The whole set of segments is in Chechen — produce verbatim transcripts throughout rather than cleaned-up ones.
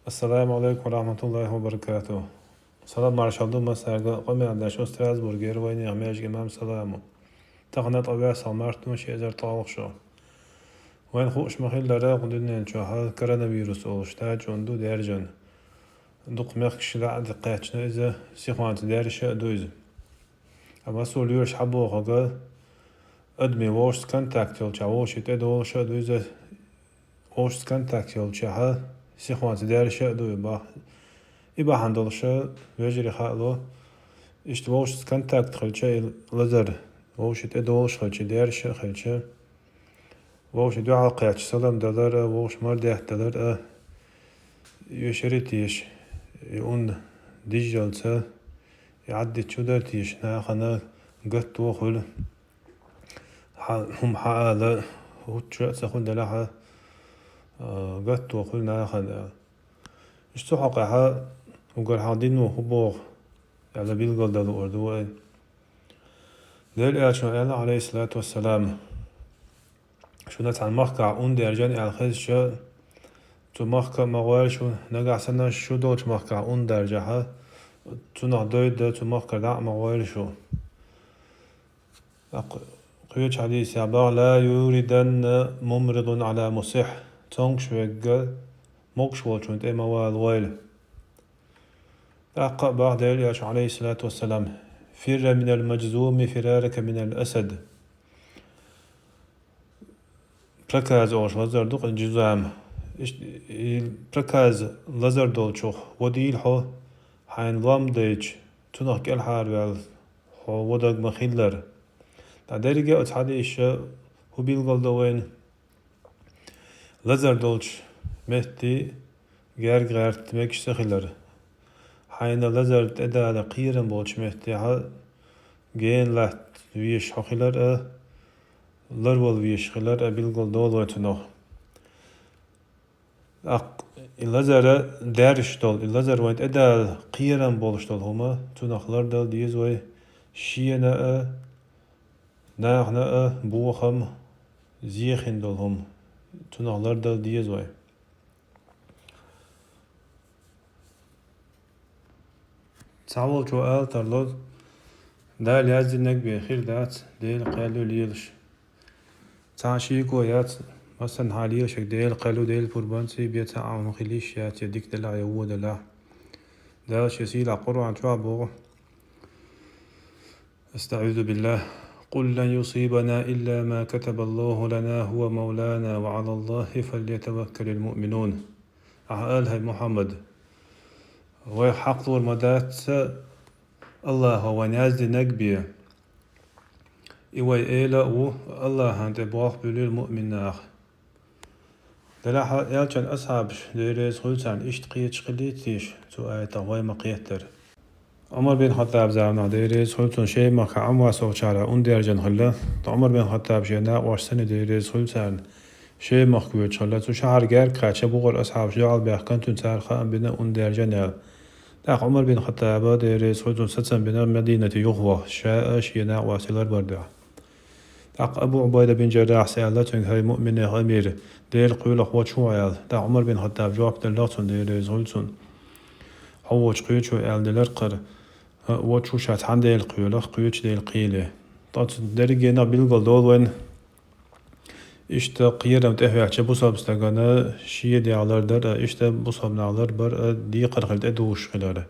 Ассаламу алейкум ва рахматуллахи ва баракатух. Салам маршал ду массаьрга, къамаьл деш ва Страсбургера вайнехан маьждига имам Саламу. Тахана тӀавеса март ду ши эзар ткъолгӀа шо. Вайна хууш ма-хиллара, кху дуьнен чохь коронавирус олуш тачун ду даьржина. Дукха мехкаш дӀа а кхаьчна иза, сихонца даьржа а ду иза. Амма со лоьраш хьабохург, адамийн вовшашца контакт йолчохь вовшийн тӀедолуш а ду иза, вовшашца контакт йолчохь сихонца даьржа а ду и бах-, и бахьана долуш вежарий хаало, иштта вовшашца контакт хилча и лазар, вовшийн тӀедолуш хилча, даьржа а хилча, вовшийн дуьхьал кхаьчча салам далар а, вовшийн мара даьтталар а, йоьшура теша, и ун дижжалца, и Ӏаддичу дар теша, нахана гатто хуьлу, хьа-, хӀума хьаала, хӀуттуш а ца хуьлу делахь а, гатто хуьлу нахана. Иштта цу хьокъехь уггар хьалха дино хӀун боху аьлла билгалдан луур ду вай. Делан Элчано аьлла, алейхиссалату вассалам, шуна цхьана махкахь ун даьржина аьлла хезча, цу махка а ма гӀойла шу, нагахь санна шу долчу махкахь ун даьржахь, цунах дойда цу махкара дӀа а ма гӀойла шу. ТӀаккха кхечу хьадисехь боху: «Ла юриданна мумридун Ӏала мусихь», цомгуш верг могуш волчунна тӀе ма вала гӀойла. ТӀаккха а боху Делан Элчано, алейхиссалату вассалам: «Фирра минал мажзуми фирарака минал асад». Проказа олуш лазар ду-кх и, жузам. Иш-, и проказа лазар долчух вадийла хьо, хьайна лом дайча, цунах кӀелхьарваьлла хьо вадарг ма-хиллара. Ткъа дерриге а оцу хьадисаша хӀун билгалдо вайна? Лазар долчу метте герга гӀерта мегаш ца хилар. Хьайна лазар тӀедала кхерам болчу меттехь гена латта везаш хьо хилар а, ларвала везаш хилар а билгалдолу вай цунах. ТӀаккха и лазар даьржаш долу, и лазар вайн тӀедала кхерам болуш долу хӀума, цунах лардала деза вай, шена а, нахана а бохам, зехина долу хӀума, цунах лардала деза вай. Цхьаволчо ала тарло, Дала яздинарг бен хир дац, Делан кхел ю лелаш. Цхьана шеко яц, массанхьа лелаш верг Делан кхел ю, Делан пурбанца бен цхьа а хӀума хила йиш яц, я дика делахь, я вон делахь. Дала шен сийлахь Къуръан чохь боху: أستعيذ بالله. قل لن يصيبنا إلا ما كتب الله لنا هو مولانا وعلى الله فليتوكل المؤمنون. Ахьа ала, хӀай Мухьаммад, вайх хьакхалур ма дац Аллахо вайн яздинарг бен. И вай эла а ву, Аллахьан тӀе болх буьллийла муъмин наха. Делахь а Элчан асхьабаш, Дела реза хуьлу царна, иштта кхеташ хилийта теша цу аятах вай ма-кхеттара. Ӏумар бин Хаттаб заманахь, Дела реза хуьлу цунна, Шема-махкахь Ӏамвас волчара ун даьржина хилла. Ткъа Ӏумар бин Хаттаб шен накъосташца санна, Дела реза хуьлу царна, Шема-махка воьдуш хилла. Цу шахьар герга кхаьчча, бухара асхьабаш дуьхьал баьхкина, цуьнан цара хаам бина ун даьржина аьлла. ТӀаккха Ӏумар бин Хаттаба, Дела реза хуьлу цунна, сацам бина Мадинате юхавахча, ша а, шен накъостий ларбар дуьхьа. ТӀаккха Абу Ӏубайда бин Джаррахьас аьлла цуьнга: «ХӀай муъминех амир, Делан кхоьлах, вочу хӀун ву?» — аьлла. ТӀаккха Ӏумар бин Хаттаба жоп делла цунна, Дела реза хуьлу цунна: «Хьо вочу кхечо аьлла делара кхара. ХӀаъ, вочу ша цхьана Делан кхоьлах, кхечу Делан кхеле». Ткъа цу дерригенах билгалдолу вайна, иштта кхерам тӀехӀоьттича бусалба стагана шен дегӀ лардар а, иштта бусалба нах ларбар а декхар хила тӀедужуш хилар.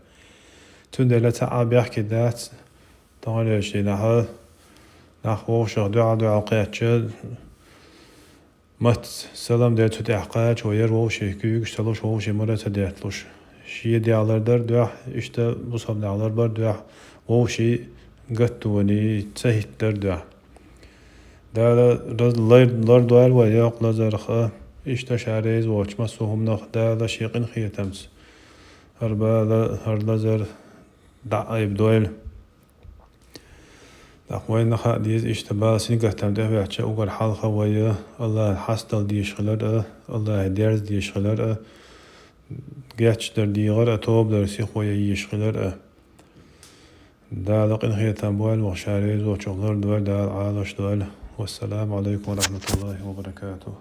Цундела цхьа а бехке дац, таханлерчу дийнахь нах вовшах дуьхьал-дуьхьал кхаьчча, мацца салам дер, цу тӀехь кхача вай яра вовшийн куьйгаш ца луш, вовшийн мара ца детталуш. Шен дегӀ лардар дуьхьа, иштта бусалба нах ларбар дуьхьа, вовшийн гаттоне ца хӀиттар дуьхьа. Дала раз-, лар-, лардойла вай йоккха лазарх а, иштта ша реза воцучу массо а хӀуманах Дала шен къинхетамца хӀара бала, хӀара лазар дӀа а айбадойла. ТӀаккха вайна хаа деза, иштта бала сингаттам тӀехӀоьттича, уггар хьалха вай Аллахьан хьастадала дезаш хилар а, Аллахье дерза дезаш хилар а, гечдар дегӀар а, тоба дар сихо ян езаш хилар а. Дала къинхетам бойла вайх, ша реза воцучух лардойла, Дала Ӏалашдойла. Вассаламу алейкум ва рахматуллахи ва баракатух.